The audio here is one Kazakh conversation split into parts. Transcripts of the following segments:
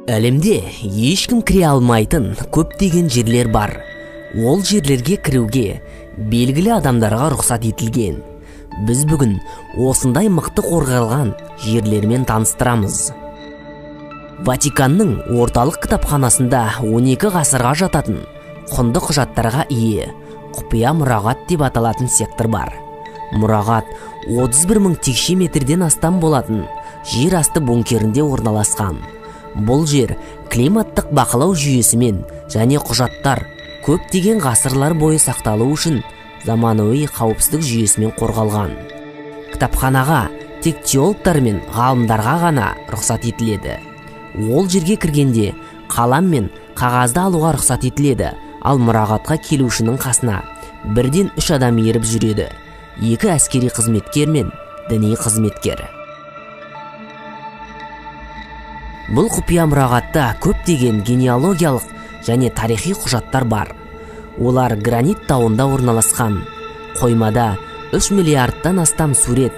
Әлемде ешкім кіре алмайтын көптеген жерлер бар. Ол жерлерге кіруге белгілі адамдарға рұқсат етілген. Біз бүгін осындай мықты қорғалған жерлермен таныстырамыз. Ватиканның орталық кітапханасында 12 ғасырға жататын құнды құжаттарға ие құпия мұрағат деп аталатын сектор бар. Мұрағат 31 мың текше метрден астам болатын жер асты бункерінде орналасқан. Бұл жер климаттық бақылау жүйесімен және құжаттар көптеген ғасырлар бойы сақталу үшін заманауи қауіпсіздік жүйесімен қорғалған. Кітапханаға тек теологтар мен ғалымдарға ғана рұқсат етіледі. Ол жерге кіргенде қалам мен қағазды алуға рұқсат етіледі, ал мұрағатқа келушінің қасына бірден 3 адам еріп жүреді. 2 әскери қызметкер мен діни қызметкер. Бұл құпия мұрағатта көптеген генеалогиялық және тарихи құжаттар бар. Олар гранит тауында орналасқан. Қоймада 3 миллиардтан астам сурет,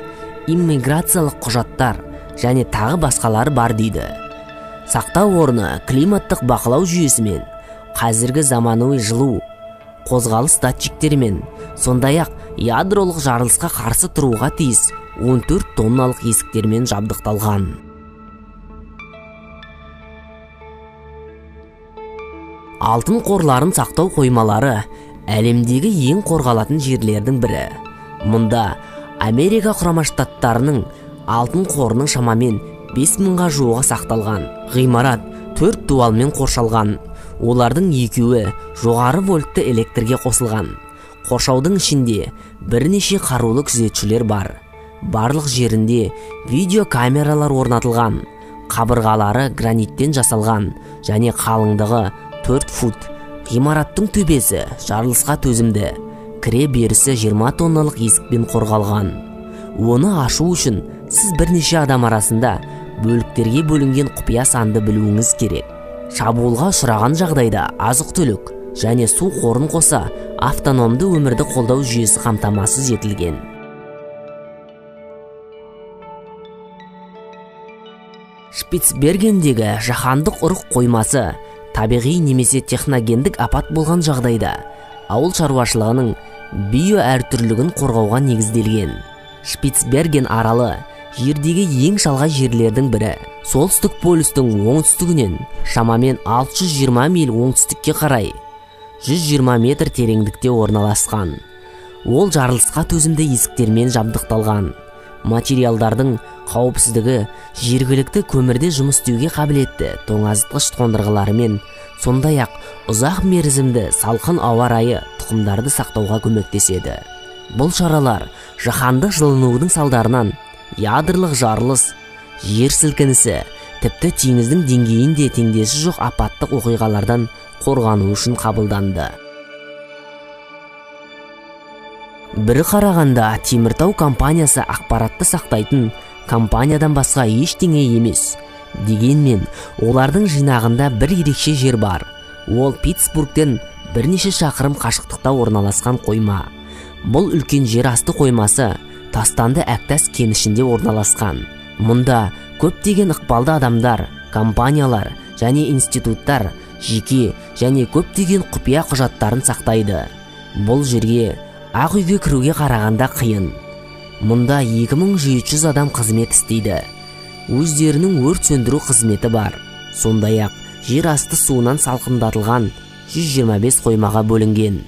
иммиграциялық құжаттар және тағы басқалары бар дейді. Сақтау орны климаттық бақылау жүйесімен, қазіргі заманауи жылу, қозғалыс датчиктерімен, сондай-ақ ядролық жарылысқа қарсы тұруға тиіс 14 тонналық есіктермен жабдықталған. Алтын қорларын сақтау қоймалары әлемдегі ең қорғалатын жерлердің бірі. Мұнда Америка Құрама Штаттарының алтын қорының шамамен 5000-ға жуығы сақталған. Ғимарат 4 дуалмен қоршалған. Олардың екеуі жоғары вольтты электрге қосылған. Қоршаудың ішінде бірнеше қарулы күзетшілер бар. Барлық жерінде видеокамералар орнатылған. Қабырғалары граниттен жасалған және қалыңдығы 4 фут. Ғимараттың төбесі жарылысқа төзімді. Кіре берісі 20 тонналық есікпен қорғалған. Оны ашу үшін сіз бірнеше адам арасында бөліктерге бөлінген құпия санды білуіңіз керек. Шабуылға ұшыраған жағдайда азық-түлік және су қорын қоса автономды өмірді қолдау жүйесі қамтамасыз етілген. Шпицбергендегі жаһандық ұрық қоймасы табиғи немесе техногендік апат болған жағдайда ауыл шаруашылығының биоәртүрлілігін қорғауға негізделген. Шпицберген аралы жердегі ең шалғай жерлердің бірі. Солтүстік полюстің оңтүстігінен шамамен 620 миль оңтүстікке қарай 120 метр тереңдікте орналасқан. Ол жарылысқа төзімді есіктермен жабдықталған. Материалдардың қауіпсіздігі жергілікті көмірде жұмыс істеуге қабілетті тоңазытқыш қондырғыларымен, сондай-ақ ұзақ мерзімді салқын ауа райы тұқымдарды сақтауға көмектеседі. Бұл шаралар жаһандық жылынудың салдарынан ядролық жарылыс, жер сілкінісі, тіпті теңіздің деңгейінде теңдесі жоқ апаттық оқиғалардан қорғану үшін қабылданды. Бір қарағанда Теміртау компаниясы ақпаратты сақтайтын компаниядан басқа ештеңе емес. Дегенмен, олардың жинағында бір ерекше жер бар. Ол Питтсбургтен бірнеше шақырым қашықтықта орналасқан қойма. Бұл үлкен жер асты қоймасы тастанды әктас кенішінде орналасқан. Мұнда көптеген ықпалды адамдар, компаниялар және институттар жеке және көптеген құпия құжаттарын сақтайды. Бұл жерге ақ үйге кіруге қарағанда қиын. Мұнда 2700 адам қызмет істейді. Өздерінің өрт сөндіру қызметі бар. Сондай-ақ жер асты суынан салқындатылған 125 қоймаға бөлінген.